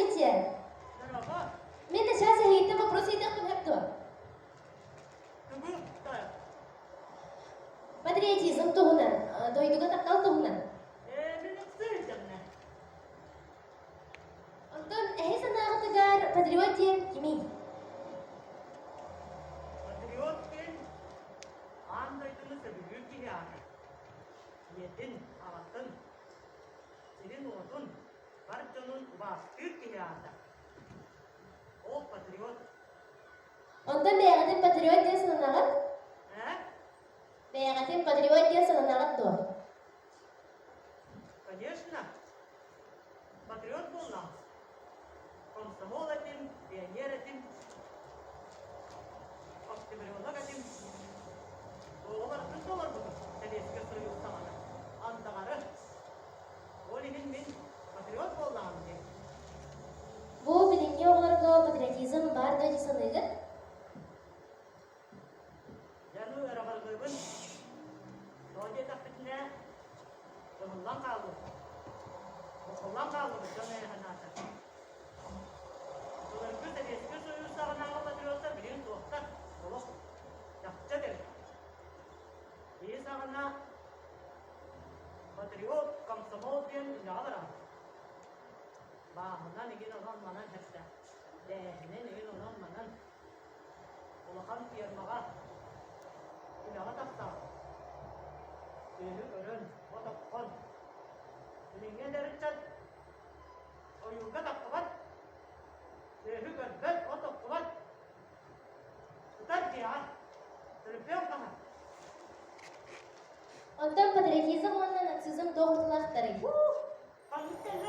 Здравствуйте! Здорово! Мин сейчас эһигиттэн вопрос ыйытыахпын сөп дуо? Тугу тойон? Патриотизм туһунан, дойдуга таптал туһунан. Ээ, мин ыксыы илдьэмнэ. Онтон эһи санааҕытыгар патриот диэн кимий? Патриот диэн аан дойдуну сөбүлүүр киһи аата. Ийэтин, аҕатын, сирин-уотун, бар дьонун убаастыыр киһи аата. Ол патриот. Онтон бэйэҕитин патриот диэн сананаҕыт? Ээ? Бэйэҕитин патриот диэн сананаҕыт дуо? Конечно. Патриот буоллаҕым. Комсомол этим, пионер этим, октябренок этим. Оҕолорбун толорбутум Советский Союз саҕана. Андаҕары. Ол иһин мин патриот буоллаҕым дии. Бу билиҥҥи оҕолорго патриотизм баар дуо дии саныыгыт? Дьэ, ну ыраҕыргыыбын. Тоҕо диэтэхпитинэ, ыһыллан хааллыбыт. Буккуллан хааллыбыт дьон өйө-санаата. Былыргы Советский Союз саҕанааҕы патриоттар билигин суохтар. Олох чахчы этэбит. Киһи саҕана патриот, комсомол диэн үлэҕэ бараҕын. Бааһынан игин онон-манан хэстэ. Дээһинэн игин онон-манан. Улахан фермаҕа үлэҕэ тахсаҕын. Сүөһү көрөн, от оххон. Билиҥҥи эдэр ыччат ойуурга тахсыбат, сүөһү көрбөт, от оххубат. Сытар дьиэҕэ, төлөпүөн хаһар. Онтон патриотизм уонна нацизм туох уратылаахтарый? Ханнык кэлэ?